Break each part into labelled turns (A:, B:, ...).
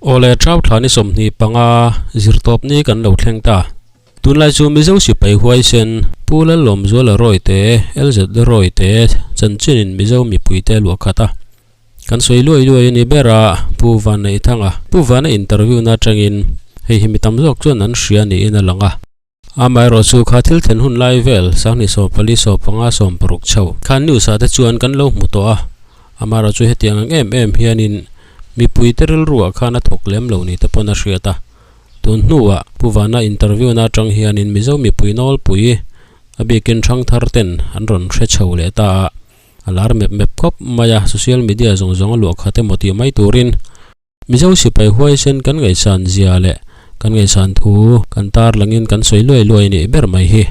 A: Awle Thau thla ni 25 zirtawpni kan lo thleng ta. Tunlai chu Mizo sipai huaisen Pu Lallawmzuala Rawite, LZ Rawite, chanchinin Mizo mipuite luah khat a. Kan sawi luai luai a ni ber a, Pu Vanneihthanga, Pu Vana interview na atangin hei hi mi tam zawk chuan an hria niin a lang a. Amaherawh chu kha thil thlen hun lai vel 2014 15 16 chho khan news ah te chuan kan lo hmu tawh a, amaherawh chu hetiang ang em em hianin mipui te rilru ah khan a thawk lem lo ni te pawn a hriat a. Tun hnuah Pu Vana interview na atang hianin Mizo mipui nawlpui a bikin thangthar ten an rawn hre chho leh ta a, a lar mep mep khawp mai a, social media zawng zawng a luah khat emaw tih mai turin. Mizo sipai huaisen kan ngaihsan zia leh kan ngaihsan thu kan tar langin kan sawi luai luai nih ber mai hi.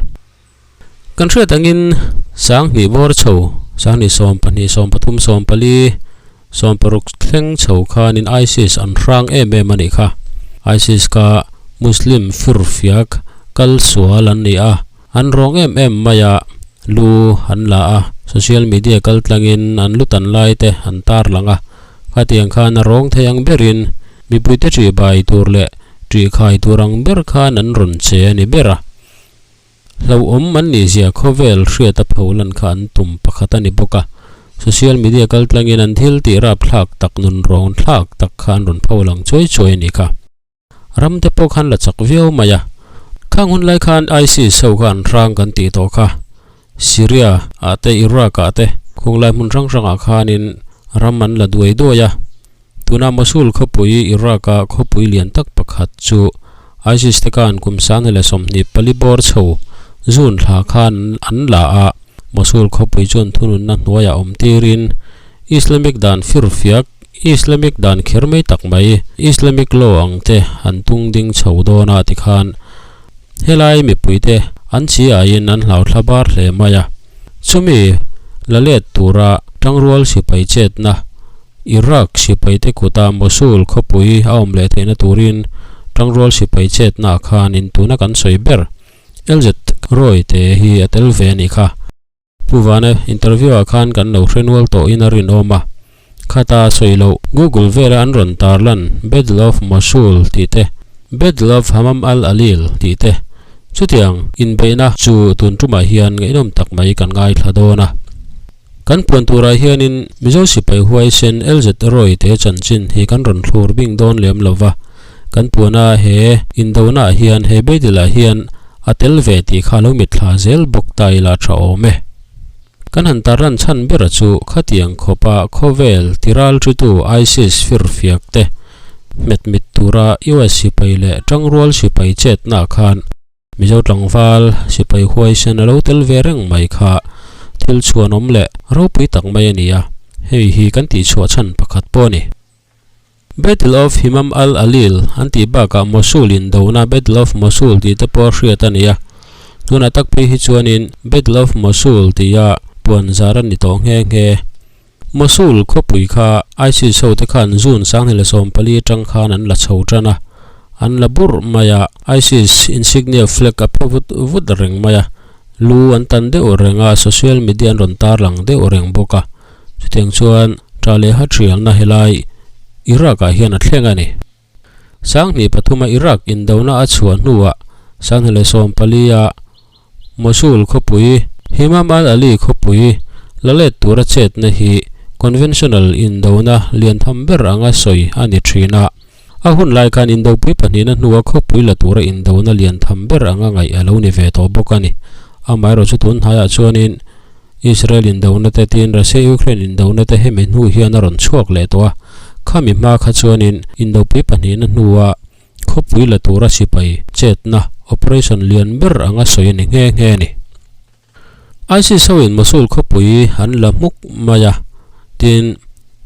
A: Kan hriat angin 2000 bawr chho, 2000 10, 13, 14, 16 thleng chho khanin ISIS an hrang em em a nih kha. ISIS kha Muslim firfiak kal sual an ni a, an rawng em em mai a, lu an la a, social media kal tlangin an lu tan lai te an tar lang a. Khatiang khan a rawng thei ang berin mipuite ṭih bai tur leh ṭih khai tur ang ber khan an rawn che a ni ber a. Hlauhawm an nih zia khawvel hriat a pho lan kha an tum pakhat a ni bawk a. Social media kal tlangin an thil tih rapthlak tak nun rawn thlak tak kha an rawn pho lang chuai chuai a ni kha. Ram te pawh khan la chak viau mai a. Khang hun lai khan ISIS ho kha an hrang kan tih tawh kha. Syria ah te Iraq ah te khunglai hmun hrang hrang ah khanin ram an la duai duai a. Tuna Mosul khawpui Iraq a khawpui lian tak pakhat chu ISIS te khan kum 2024 bawr chho June thla khan an la a. Mosul khawpui chuan thununna hnuaiah awm tirin Islamic dan firfiak Islamic dan kher mai tak mai, Islamic law ang te an tung ding chho dawn a tikhan helai mipuite an chi aiin an hlau thla bar hle mai a. Chumi la let tura tangrual sipai chetna Iraq sipaite kuta Mosul khawpui a awm leh theihna turin tangrual sipai chetna khan in tuna kan sawi ber LZ Roy te hi a tel ve a nih kha. Pu Vana interview ah khan kan lo hre nual tawh in a rinawm a, khata sawi loh Google vela an rawn tarlan Battle of Mosul tih te, Battle of Hammam al-Alil tih te, chutiang inbeihna chu tun tumah hian ngaihnawm tak mai kan ngaithla dawn a. Kan puan turah hianin Mizo sipai huaisen LZ Roy te chanchin hi kan rawn thlur bing dawn lem lo va, kan puana he indona ah hian he battle ah hian A tel ve tih kha lo mitthla zel bawk ta ila tha awm e. Kan han tarlan chhan bera chu khatiang khawpa khawvel tiral thitu ISIS firfiak te hmet mit tura US sipai leh tangrual sipai chetna khan Mizo tlangval sipai huaisen a lo tel ve reng mai kha thil chhuanawm leh ropui tak mai a ni a, hei hi kan tihchhuah chhan pakhat pawh a ni. Battle of Himam al-Alil an tih bakah Mosul indona Battle of Mosul tih te pawh a hriat a ni a. Tunah tak phei hi chuanin Battle of Mosul tia puan zar a ni tawh nghe nghe. Mosul khawpui kha ISIS ho te khan June 2014 atang khan an la chho tan a, an la burh mai a, ISIS insignia flag a phe vut vut reng mai a, lu an tan deuh reng a, social media an rawn tarlang deuh reng bawk a. Chutiang chuan tha leh ha thialna helai Iraq ah hian a thleng a ni. 2003 a Iraq indona a chhuah hnuah 2014 a Mosul khawpui Himam al-Ali khawpui la let tura chetna hi conventional indona lian tham ber anga sawi a ni thin a. A hun lai khan indopui pahnihna hnua khawpui la tura indona lian tham ber anga ngaih a lo ni ve tawh bawk a ni. Amaherawh chu tun hnaiah chuanin Israel indona te tiin Russia-Ukraine indona te hemi hnu hian a rawn chhuak leh tawh a, khami hma kha chuanin indopui pahnihna hnua khawpui la tura sipai chetna operation lian ber anga sawi a ni nghe nghe a ni. ISIS hoin Mosul khawpui an la hmuk mai a, tin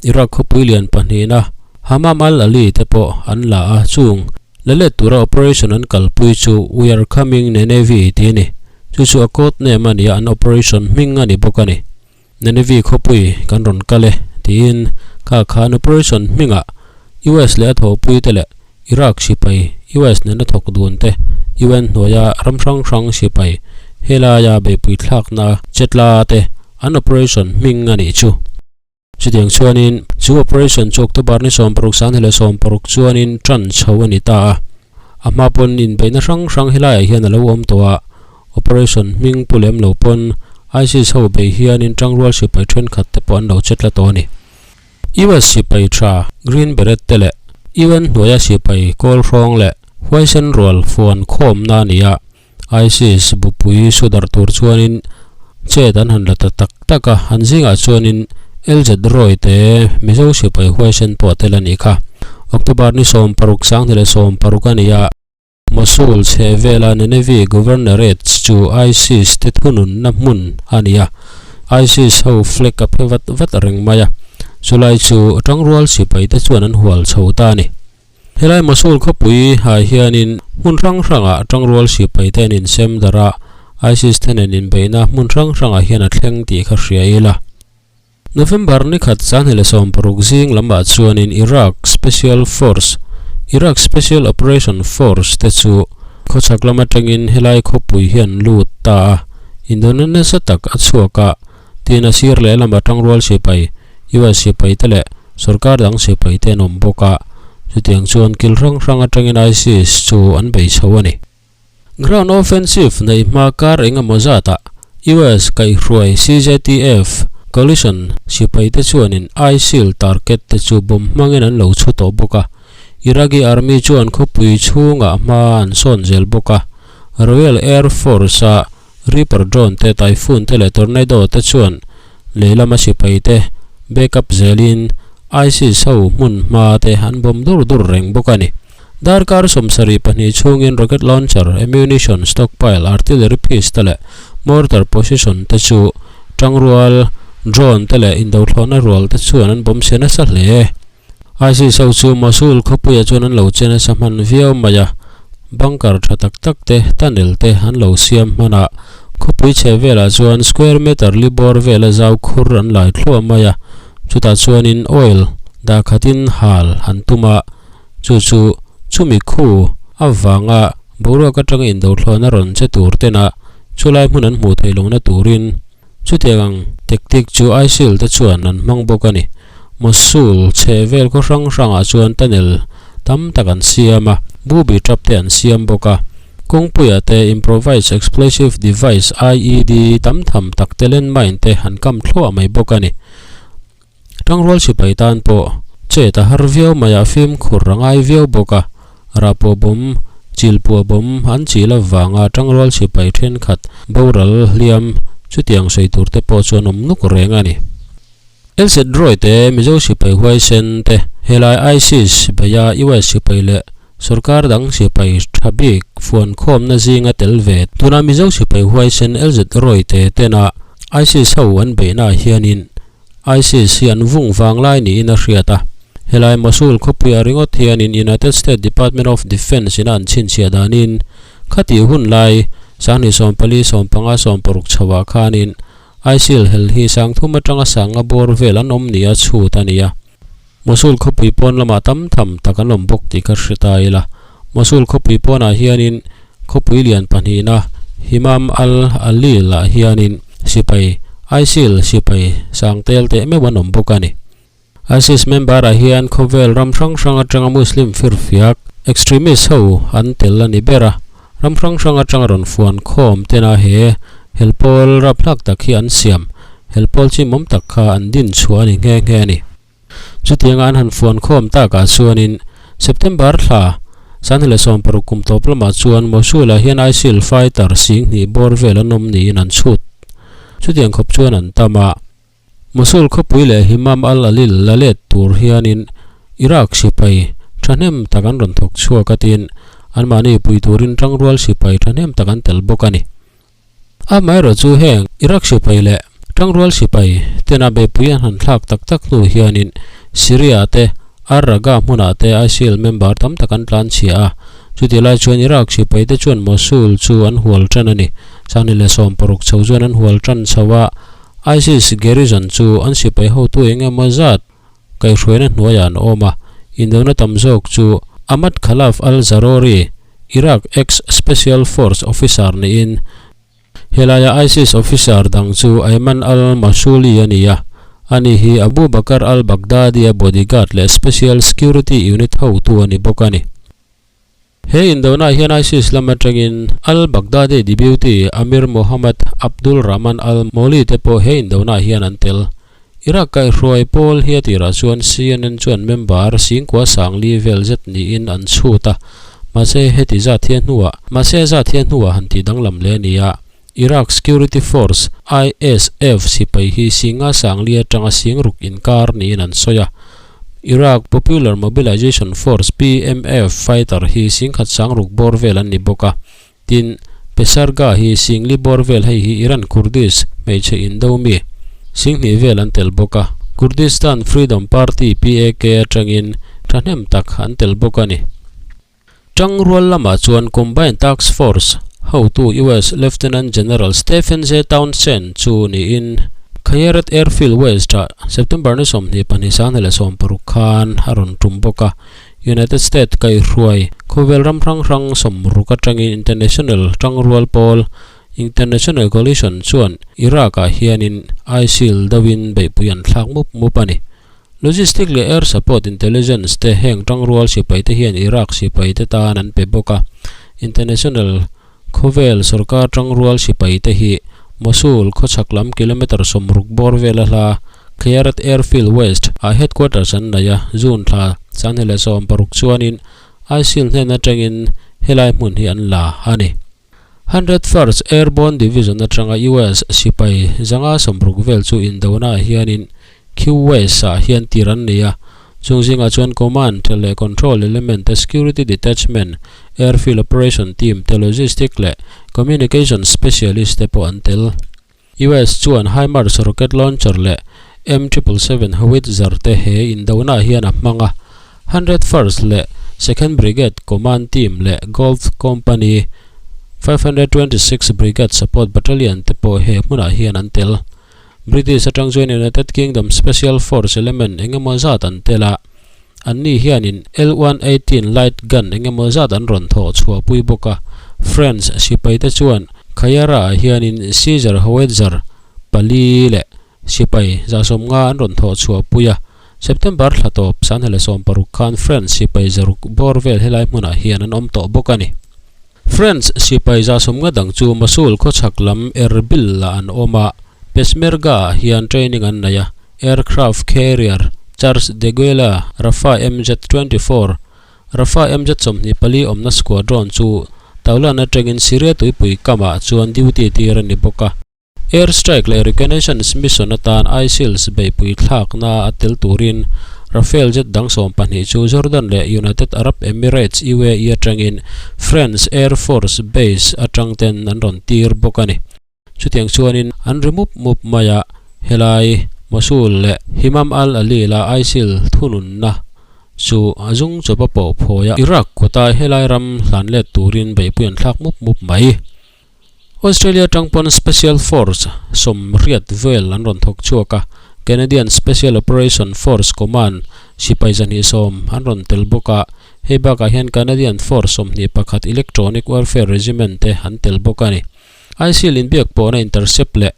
A: Iraq khawpui lian pahnihna Hammam al-Ali te pawh an la a, chung la let tura operation an kalpui chu We are coming Nineveh tih a ni. Chu chu a code name a ni a, an operation hming a ni bawk a ni. Nineveh khawpui kan rawn kal e tiin kha khan operation hmingah US leh a thawhpui te leh Iraq sipai, US nena thawk dun te, UN hnuaia ram hrang hrang sipai helaia beihpui thlakna chetla te an operation hming a nih chu. Chutiang chuanin chu operation chu October ni 16 2016 chuanin tan chho a ni ta a. A hma pawn inbeihna hrang hrang helaiah hian a lo awm tawh a, operation hming pu lem lo pawn ISIS ho bei hianin tangrual sipai thenkhat te pawh an lo che tla tawh a ni. US sipai tha Green Beret te leh UN hnuaia sipai kawl hrawng leh huaisen rual fuan khawmna a ni a, ISIS bupui su darh tur chuanin chet an han la ta tak tak a, an zingah chuanin LZ Roy te Mizo sipai huaisen pawh a tel a nih kha. October ni 16 2016 a ni a, Mosul chheh vela Nineveh Governorate chu ISIS te thununna hmun a ni a, ISIS ho flag a phe vat vat reng mai a, chulai chu tangrual sipai te chuan an hual chho ta a ni. Helai Mosul khawpui ah hianin hmun hrang hrangah tangrual sipai te an insem darh a, ISIS te nen inbeihna hmun hrang hrangah hian a thleng tih kha hria ila. November ni khat 2016 zing lamah chuanin Iraq Special Force, Iraq Special Operation Force, te chu khawchhak lam atangin helai khawpui hi an lut ta a, indona nasa tak a chhuak a, tin a sir lehlam atang rual sipai, US sipai te leh sorkar dang sipai te an awm bawk a, chutiang chuan kil hrang hrang atangin ISIS chu an bei chho a ni. Ground offensive nei hma kar eng emaw zatah US kaihhruai CJTF coalition sipaite chuanin ISIL target te chu bomb hmangin an lo chhu tawh bawk a. Iraqi army chuan khawpui chhungah hma an sawn zel bawk a. Royal Air Force-a Reaper drone te, Typhoon te leh Tornado te chuan lei lama sipaite backup zelin ISIS ho hmun hma te an bomb dur dur reng bawk a ni. Darkar 72 chhungin rocket launcher, ammunition stockpile, artillery piece te leh mortar position te chu tangrual, drone te leh indothlawhna rual te chuan an bawm chhe nasa hle. ISIS ho chu Mosul khawpuiah chuan an lo che nasa hman viau mai a, bunker tha tak tak te, tunnel te an lo siam hman a, khawpui chhe velah chuan square meter li bawr vela zau khur an lai thluah mai a, chutah chuanin oil dah khatin hal an tum a. Chu chu chumi khu avanga boruak atanga indothlawhna rawn che tur tena chulai hmun an hmuh theih lohna turin chutiang ang tactic chu ISIL te chuan an hmang bawk a ni. Mosul chheh vel khaw hrang hrangah chuan tunnel tam tak an siam a, booby trap te an siam bawk a. Kawngpuiah te improvised explosive device, IED, tam tham tak te landmine te an kam thluah mai bawk a ni. Tangrual sipai tan pawh chet a har viau mai a, fimkhur a ngai viau bawk a. Rahpawh bawm, chilpuah bawm an chil avanga tangrual sipai thenkhat boral hliam chutiang sawi tur te pawh chuan awm nuk reng a ni. LZ Roy te, Mizo sipai huaisen te, helai ISIS beia US sipai leh sorkar dang sipai tha bik fuan khawmna zinga tel ve tuna Mizo sipai huaisen LZ Roy te tena ISIS ho an beihnaah hianin ISIS hi an vung vang lai niin a hriat a. Helai Mosul khawpuiah ringawt hianin United States Department of Defense ina an chhinchhiah danin khatih hun lai 2014 15 16 chhoah khanin ISIL hel hi 3000 atanga 5000 bawr vel an awm nia chhut a ni a. Mosul khawpui pawn lamah tam tham tak an awm bawk tih ka hre ta ila. Mosul khawpui pawnah hianin khawpui lian pahnihna Himam al-Alil ah hianin sipai ISIL sipai sang tel teh meuh an awm bawk a ni. ISIS member ah hian khawvel ram hrang hrang atanga Muslim firfiak, extremist, ho an tel a ni ber a. Ram hrang hrang atanga rawn fuan khawm tena he helpawl raphlak tak hi an siam, helpawl chimawm tak kha an din chhuah a ni nghe nghe a ni. Chutianga an han fuan khawm takah chuanin September thla 2016 kum tawp lamah chuan Mosul-ah hian ISIL fighter 2000 bawr vel an awm niin an chhut. Chutiang khawp chuan an tam a. Mosul khawpui leh Himam al-Alil la let tur hianin Iraq sipai thahnem tak an rawn thawk chhuak a tiin anmahni pui turin tangrual sipai thahnem tak an tel bawk a ni. Amaherawh chu heng Iraq sipai leh tangrual sipai tena beihpui an han thlak tak tak hnu hianin Syria te Ar-Raqqa hmunah te ISIL member tam tak an tlan chhia a, chutih lai chuan Iraq sipai te chuan Mosul chu an hual tan a ni. 2016 chho chuan an hual tan chho a, ISIS garrison chu an sipai hotu eng emaw zat kaihhruaina hnuaiah an awm a, indona tam zawk chu Ahmad Khalaf al-Zarori, Iraq ex-Special Force officer niin, helaia ISIS officer dang chu Ayman al-Masuli a ni a. Ani hi Abu Bakr al-Baghdadi-a bodyguard leh special security unit hotu a ni bawk a ni. He indona hian ISIS lam atangin al-Baghdadi deputy Amir Mohammad Abdul Rahman al-Mawli te pawh he indona hian an tel. Iraq kaihhruai pawl hi a tirah chuan CNN chuan member singkua sangli vel zet niin an chhut a, mahse heti zat hi a hnuah mahse zat hi a hnuah han tih danglam leh a ni a. Iraq Security Force, ISF, sipai hi singa sangli atanga singruk inkar niin an sawi a. Iraq Popular Mobilization Force, PMF, fighter hi singkhat sangruk bawr vel an ni bawk a. Tin, Peshmerga hi singli bawr vel hei hi Iran Kurdish hmeichhe indo mi singhnih vel an tel bawk a. Kurdistan Freedom Party, PAK, atangin thahnem tak an tel bawk a ni. Tangrual lamah chuan Combined Task Force hotu US Lieutenant General Stephen J. Townsend chu niin Khayeret Airfield West-ah September ni 22 2016 khan a rawn tum bawk a. United States kaihhruai khawvel ram hrang hrang sawmruk atangin International Tangrual Pawl, International Coalition, chuan Iraq-ah hianin ISIL deuhin beihpui an thlak mup mup a ni. Logistic leh Air Support Intelligence te heng tangrual sipai te hian Iraq sipai te tan an pe bawk a. International khawvel sorkar tangrual sipai te hi Mosul khawchhak lam kilometre 60 bawr vela hla Khayarat Airfield West ah headquarters an nei a, June thla 2016 chuanin ISIL hnen atangin helai hmun hi an la a ni. 101st Airborne Division atanga US sipai 160 vel chu indona ah hianin Q West ah hian tir an nei a, chung zingah chuan Command leh Control Element te, Security Detachment, Airfield Operation Team te, Logistic leh Communication Specialist te pawh an tel. US chuan HIMARS rocket launcher leh M triple seven howitzer te he indona ah hian a hmang a. 101st leh Second Brigade Command Team leh Golf Company 526 Brigade Support Battalion te pawh he hmunah hian an tel. British atang chuan United Kingdom Special Force element engemaw zat an tel a, anni hianin L 118 light gun engemaw zat an rawn thawh chhuahpui bawk a. French sipaite chuan Khayara-ah hianin Caesar howitzer pali leh Sipai 150 an rawn thawh chhuahpui a, September thla tawp 2016 khan French sipai 600 bawr vel helai hmunah hian an awm tawh bawk a ni. French sipai 150 dang chu Mosul khawchhak lam Erbil-ah an awm a, Peshmerga-ah hian training an nei a, aircraft carrier Charles de Gaulle Rafale MZ 24, Rafale MZ 24 awmna squadron chu Taulan atangin Syria tuipui kamah chuan duty tir a ni bawk a. Air strike leh reconnaissance mission atan ISIL's beihpui thlakna a tel turin Rafale jet dang 12 chu Jordan leh United Arab Emirates, UAE, atangin France Air Force Base atang ten an rawn tir bawk a ni. Chutiang chuanin an ri mup mup mai a, helai Mosul leh Himam al-Alil-a ISIL thununna chu a zung chawp a pawh phawi a, Iraq kawta helai ram hlan let turin beihpui an thlak mup mup mai. Australia atang pawn Special Force 80 vel an rawn thawk chhuak a, Canadian Special Operation Force Command sipai 210 an rawn tel bawk a, hei bakah hian Canadian Force 21 Electronic Warfare Regiment te an tel bawk a ni. ISIL inbiak pawhna intercept leh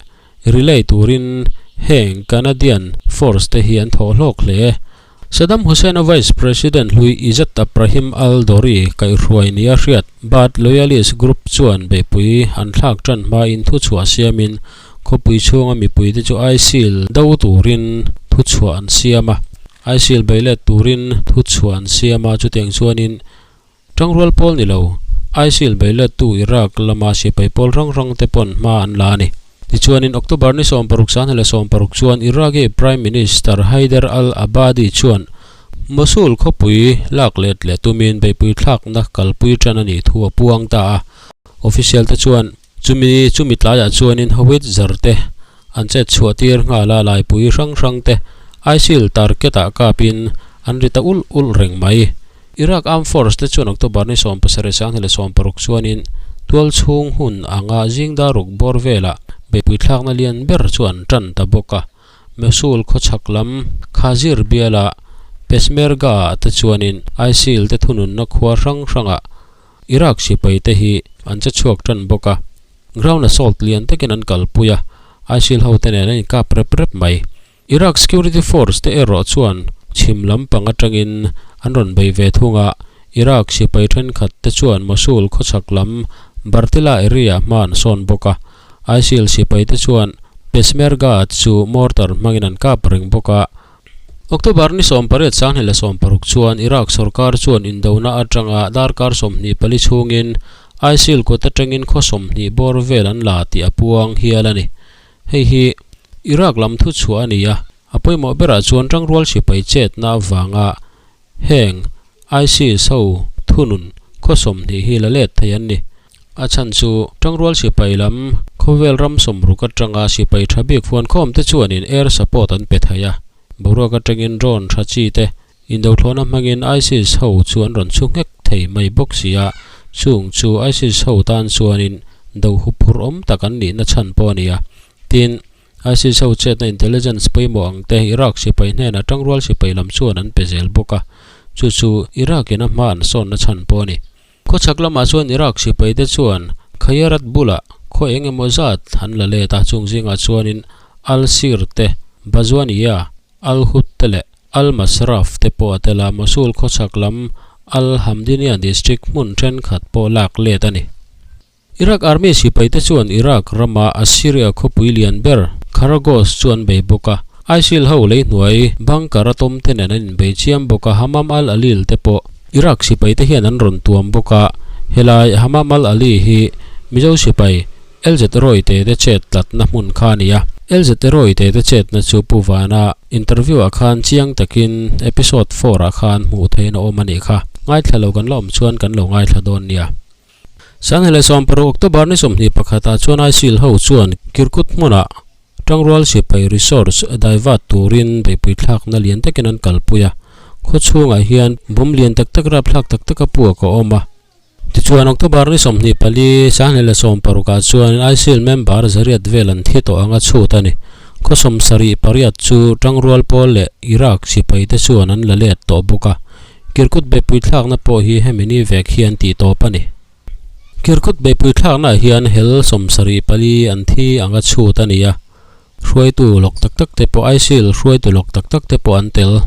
A: relay turin heng Canadian Force te hi an thawh hlawk hle. Saddam Hussein-a Vice President hlui Izzat Abrahim al-Dori kaihhruai nia hriat Baath Loyalist Group chuan beihpui an thlak tan hmain thuchhuah siamin khawpui chhunga mipuite chu ISIL do turin thuchhuah an siam a. ISIL beilet turin thuchhuah an siam a, chutiang chuanin Tangrual pawl ni lo, ISIL beilettu Iraq lama sipai pawl hrang hrang te pawn hma an la a ni. Tichuanin October ni 16 2016 chuan Iraqi Prime Minister Haider al-Abadi chuan Mosul khawpui lak let leh tumin beihpui thlakna kalpui tan a nih thu a puang ta a. Official te chuan chumi chumi tlaiah chuanin howitzer te an chet chhuah tir nghal a, laipui hrang hrang te ISIL target ah kapin an ri ta ulh ulh reng mai. Iraq Armed Force te chuan October ni 17 2016 chuanin tual chhung hun anga zingdar ruk bawr velah beihpui thlakna lian ber chu an tan ta bawk a. Mosul khawchhak lam Khazir biala Peshmerga te chuanin ISIL te thununna khua hrang hrangah Iraq sipai te hi an che chhuak tan bawk a. Ground assault lian takin an kalpui a, ISIL ho te nen an inkap rep rep mai. Iraq Security Force te erawh chuan chhim lampang atangin an rawn bei ve thung a, Iraq sipai thenkhat te chuan Mosul khawchhak lam Bartila area hma an sawn bawk a, ISIL sipai te chuan Peshmerga chu mortar hmangin an kap reng bawk a. October ni 18 2016 chuan Iraq sorkar chuan indona atanga darkar 24 chhungin ISIL kut atangin khaw 20 bawr vel an la tih a puang hial a ni. Hei hi Iraq lam thu chhuah a ni a, a pawimawh berah chuan tangrual sipai chetna avanga heng ISIS ho thunun khaw 20 hi la let thei an ni. A chhan chu tangrual sipai lam khawvel ram sawmruk atanga sipai tha bik fuankhawm te chuanin air support an pe thei a, boruak atangin drone tha chi te Indothlawhna hmangin ISIS ho chu an rawn chhu nghek thei mai bawk si a, chung chu ISIS ho tan chuanin do huphurh awm tak an nihna chhan pawh a ni a. Tin, ISIS ho chetna intelligence pawimawh ang te Iraq sipai hnenah tangrual sipai lam chuan an pe zel bawk a, chu chu Iraq in a hma an sawnna chhan pawh a ni. Khawchhak lamah chuan Iraq sipai te chuan Khayarat bulah khaw eng emaw zat an la let a, chung zingah chuanin Al-Sir te, Bazuaniya, Al-Hut te leh Al-Masraf te pawh a tel a, Mosul khawchhak lam Al-Hamdiniya district hmun thenkhat pawh lak let a ni. Iraq Army sipai te chuan Iraq rama Assyria khawpui lian ber Kharagos chu an bei bawk a, ISIL ho lei hnuai bunker a tawm te nen an inbei chiam bawk a, Hammam al-Alil te pawh Iraq sipai te hian an rawn tuam bawk a, helai Hammam al-Ali hi Mizo sipai LZ Roy te te chet tlatna hmun kha a ni a. LZ Roy te te chetna chu Pu Vana interview ah khan chiang takin episode four ah khan hmuh theihin a awm a nih kha. Ngaithla lo kan la awm chuan kan lo ngaithla dawn nia. Sanghele 16 October ni 21 ah chuan ISIL ho chuan Kirkut hmunah Tangrual sipai resource divert turin beihpui thlakna lian takin an kalpui a. Khaw chhungah hian bomb lian tak tak rapthlak tak taka puak a awm a. Tichuan October ni 24 2016 ah chuan ISIL member zariat vel an thi tawh anga chhut a ni. Khaw 78 chu Tangrual pawl leh Iraq sipai te chuan an la let tawh bawk a. Kirkut beihpui thlakna pawh hi hemi ni vek hian tih tawp a ni. Kirkut beihpui thlaknaah hian hel 74 an thi anga chhut a ni a. Hruaitu lawk tak tak te pawh ISIL hruaitu lawk tak tak te pawh an tel.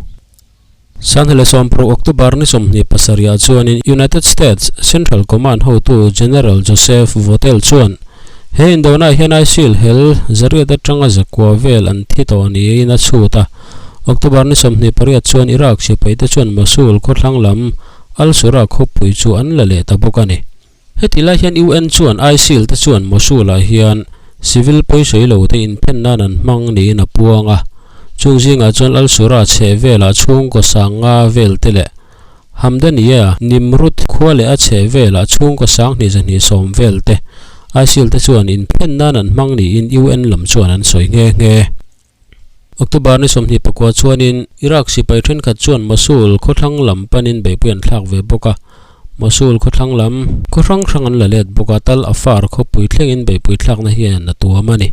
A: Sanghele 16 October ni 27 ah chuanin United States Central Command hotu General Joseph Votel chuan he indona hian ISIL hel zariat atanga zakua vel an thi tawh niin a chhut a. October ni 28 chuan Iraq sipaite chuan Mosul khawthlang lam Al-Sura khawpui chu an la leh ta bawk a ni. Heti lai hian UN chuan ISIL te chuan Mosul ah hian civil pawisawi lo te inphen nan an hmang niin a puang a. Chung zingah chuan Al-Sura chheh velah chhungkaw sang nga vel te leh Hamdaniya, Nimrud khua leh a chheh velah chhungkaw sang hnih zahnih sawm vel te ISIL te chuan inphen nan an hmang niin UN lam chuan an sawi nghe nghe. October ni 24 chuanin Iraq sipai thenkhat chuan Mosul khawthlang lam panin beihpui an thlak ve bawk a. Mosul khawthlang lam khaw hrang hrang an la let bawk a, Tal Afar khawpui thlengin beihpui thlakna hian a tuam a ni.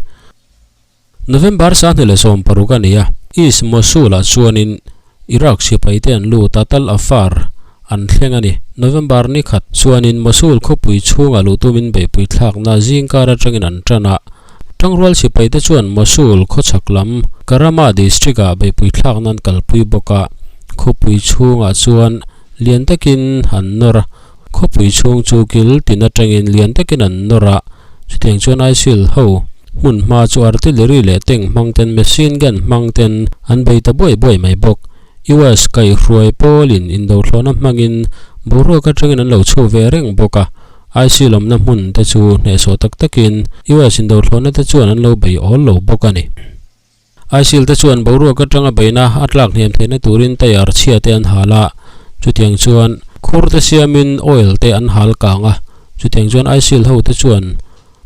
A: November 26 a ni a, East Mosul-ah chuanin Iraq sipai te an lut a, Tal Afar an thleng a ni. November ni khat chuanin Mosul khawpui chhungah luh tumin beihpui thlakna zingkar atangin an tan a. Tangrual sipai te chuan Mosul khawchhak lam Karama district ah beihpui thlakna an kalpui bawk a. Khawpui chhungah chuan lian takin an nawr a, khawpui chhung chu kil tin atangin lian takin an nawr a, chutiang chuan ISIL ho hmun hma chu artillery leh tank hmang ten machine gun hmang ten an bei ta buai buai mai bawk. US kaihhruai pawlin indothlawhna hmangin boruak atangin an lo chhuh ve reng bawk a, ISIL awmna hmun te chu hnehsawh tak takin US indothlawhna te chuan an lo bei awl lo bawk a ni. ISIL te chuan boruak atanga beina a tlak hniam theihna turin tayar chhia te an hal a, chutiang chuan khur te siamin oil te an hal kang a, chutiang chuan ISIL ho te chuan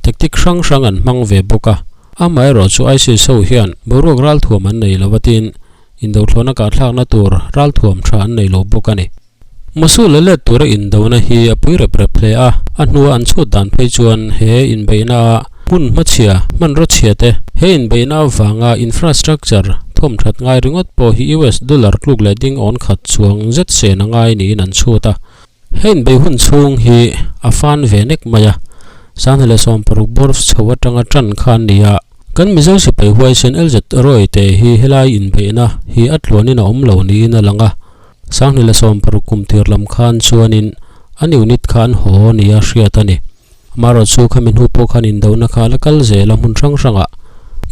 A: tactic hrang hrang an hmang ve bawk a. Amaherawh chu ISIS ho hian boruak ralthuam an nei lo a tin indothlawhna kahthlakna tur ralthuam tha an nei lo bawk a ni. Mosul la let tura indona hi a pui rep rep hle a, a hnua an chhut dan phei chuan he inbeihna hmun hmachhia, hmanraw chhia te, he inbeihna avanga infrastructure thawm that ngai ringawt pawh hi US dollar tluk leh ding awn khat chuang zet sen a ngai niin an chhut a. He inbeih hun chhung hi a fan ve nek mai a, 2016 bawr chho atanga tan kha a ni a. Kan Mizo sipai huaisen LZ Roy te hi helai inbeihna hi a tluanin a awm lo niin a lang a. Sanghni la 60 kum tir lam khan chuanin an unit kha an haw nia hriat a ni. Amaherawh chu khami hnu pawh khan indohna kha a la kal zel a hmun hrang hrangah.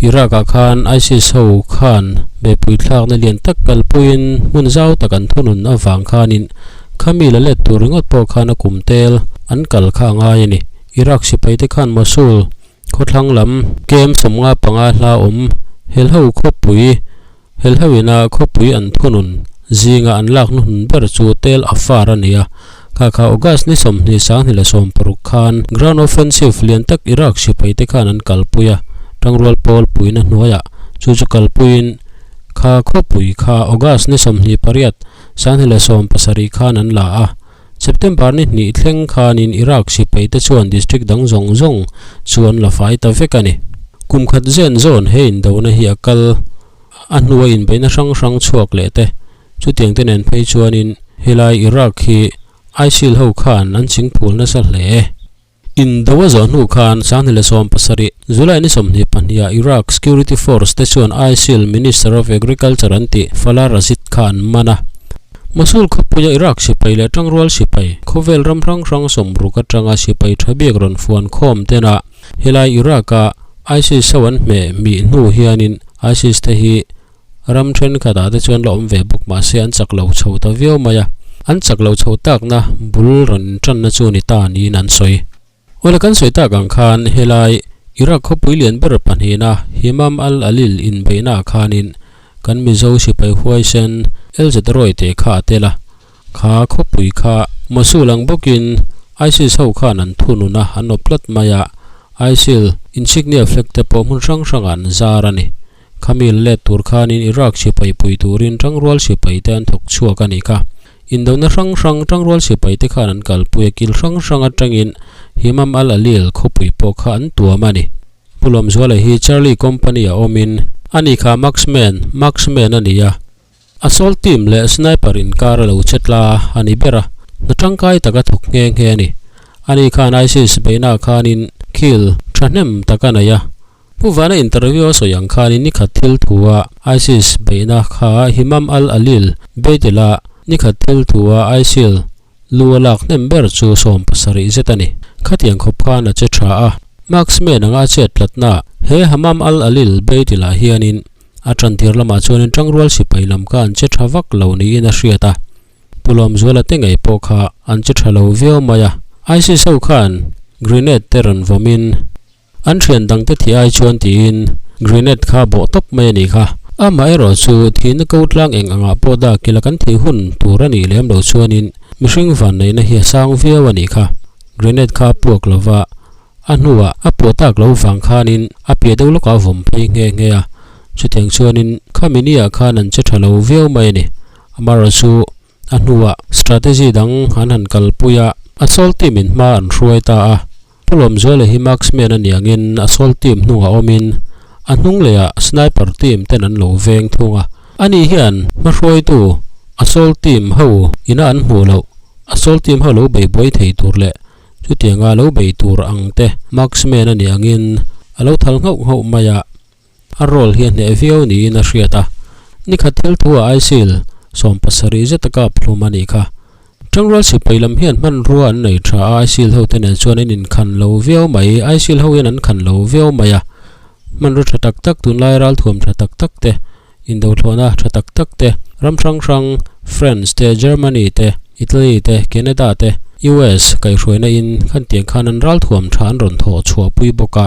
A: Iraq ah khan ISIS ho khan beihpui thlakna lian tak kalpuiin hmun zau tak an thunun avang khanin khami la let tur ringawt pawh khan a kum tel an kal kha a ngai a ni. Iraq sipaite khan Mosul khawthlang lam kem 55 hla awm helho khawpui Helhauina khawpui an thunun zinga an lak hnuhnun ber chu Tel Afar a ni a. Kha kha August ni 20 2016 khan ground offensive lian tak Iraq sipaite khan an kalpui a, tangrual pawl puina hnuaiah chu chu kalpuiin kha khawpui kha August ni 28 2017 khan an la a. September ni hnih thleng khanin Iraq sipaite chuan district dang zawng zawng chu an la fai ta vek a ni. Kum khat zen zawn he indona hi a kal a hnua inbeihna hrang hrang chhuak leh te chutiang te nen phei chuanin helai Iraq hi ISIL ho khan an chingphul nasa hle. Indo a zawh hnu khan 2017 July ni 22 ah Iraq Security Force te chuan ISIL Minister of Agriculture an tih Falah Rashid kha an man a. Mosul khawpuia Iraq sipai leh tangrual sipai khawvel ram hrang hrang 60 atanga sipai tha biak rawn fuan khawm tena helai Iraq-a ISIS ho an hmeh mih hnu hianin ISIS te hi Ram thenkhatah te chuan la awm ve bawk mahse an chak lo chho ta viau mai a, an chak lo chho takna bul rawn intanna chu ni ta niin an sawi. Awle kan sawi tak ang khan helai Iraq khawpui lian ber pahnihna Himam al-Alil inbeihnaah khanin kan Mizo sipai huaisen LZ Roy te kha a tel a, kha khawpui kha Mosul ang bawkin ISIS ho khan an thunun a, an awp tlat mai a, ISIL insignia flag te pawh hmun hrang hrangah an zar a ni. Khami let tur khanin Iraq sipai pui turin tangrual sipai te an thawk chhuak a nih kha. Indona hrang hrang tangrual sipai te khan an kalpui a kil hrang hrang atangin Himam al-Alil khawpui pawh kha an tuam a ni. Pu Lawmzuala hi Charlie Company a awmin a ni kha Marksman, Marksman a ni a. Assault team leh sniper inkar a lo che tla a ni ber a, hna tangkai taka thawk nghe nghe a ni. Ani khan ISIS beihnaah khanin kill thahnem tak a nei a. Pu Vana interview a sawi ang khanin ni khat thil thu a ISIS beihna kha Himam al-Alil Beitela ni khat thil thu a ISIL lu a lak hnem ber chu 70 zet a ni. Khatiang khawp khan a che tha a, marksman anga a chet tlatna he Hamam al-Alil Beitela hianin a tantir lamah chuanin tangrual sipai lam kha an che tha vak lo niin a hriat a. Pu Lawmzuala te ngei pawh kha an che tha lo viau mai a, ISIS ho khan grenade te rawn vawmin An thian dangte thi ai chuan tiin grenade kha bawh tawp mai a nih kha. Amaherawh chu thihna ko tlang eng angah pawh dak ila kan thih hun tur a nih lem lo chuanin mihring vanneihna hi a sang viau a nih kha. Grenade kha a puak lova, a hnuah a puah tak lo vang khanin a piah deuh lawkah a vawm phei nghe nghe a. Chutiang chuanin khami niah khan an che tha lo viau mai a ni. Amaherawh chu a hnuah strategy dang an han kalpui a, assault team in hma an hruai ta a. Pu Lawmzuala hi marksman a nih angin assault team hnungah awmin a hnung lehah sniper team ten an lo veng thung a. Ani hian hmahruaitu assault team ho ina an hmuh loh assault team ho lo bei buai thei tur leh chutianga lo bei tur ang te marksman a nih angin a lo thal nghauh nghauh mai a. A role hi a hneh viau niin a hriat a, nikhat thil thu ah ISIL 70 zet a kap hlum a nih kha. Tangrual sipai lam hian hmanrua an nei tha a, ISIL ho te nen chuan an inkhan lo viau mai, ISIL ho hian an khan lo viau mai a, hmanrua tha tak tak tunlai ralthuam tha tak tak te, indothlawhna tha tak tak te, ram hrang hrang France te, Germany te, Italy te, Canada te, US kaihhruaina in khan tiang khan an ralthuam tha an rawn thawh chhuah pui bawk a.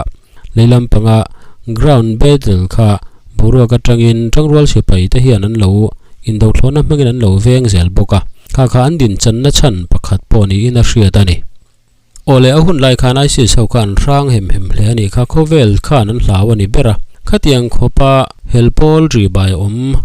A: Lehlam panga ground battle kha boruak atangin tangrual sipai te hian an lo indothlawhna hmangin an lo veng zel bawk a, kha kha an din channa chhan pakhat pawh niin a hriat a ni. Awle a hun lai khan ISIS ho kha an hrang hem hem hle a nih kha, khawvel khan an hlau a ni ber a, khatiang khawpa hel pawl ri bai awm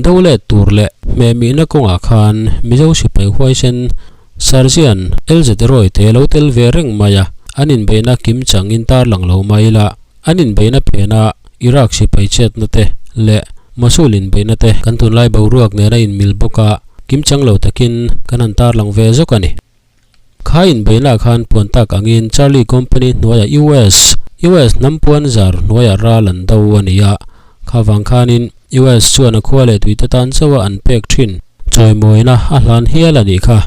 A: do let tur leh hmehmihna kawngah khan Mizo sipai huaisen Sergeant LZ Roy te lo tel ve reng mai a, an inbeihna kim chang in tarlang lo mai ila, an inbeihna phena Iraq sipai chetna te leh Mosul inbeihna te kan tunlai boruak nena inmil bawk a, kim chang lo takin kan han tarlang ve zawk a ni. Kha inbeihna khan puan tak angin Charlie Company hnuaia US. US hnam puan zar hnuaiah ral an do a ni a, kha vang khanin US chuan a khua leh tuite tan chauha an pek thin chawimawina a hlan hial a nih kha.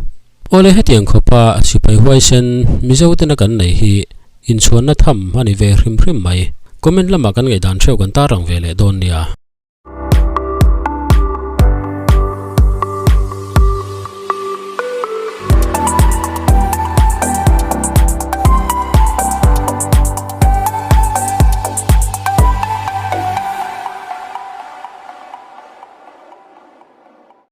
A: Awle hetiang khawpa sipai huaisen Mizo tena kan nei hi inchhuanna tham a ni ve hrim hrim mai. Comment lamah kan ngaihdan theuh kan tarang ve leh dawn nia.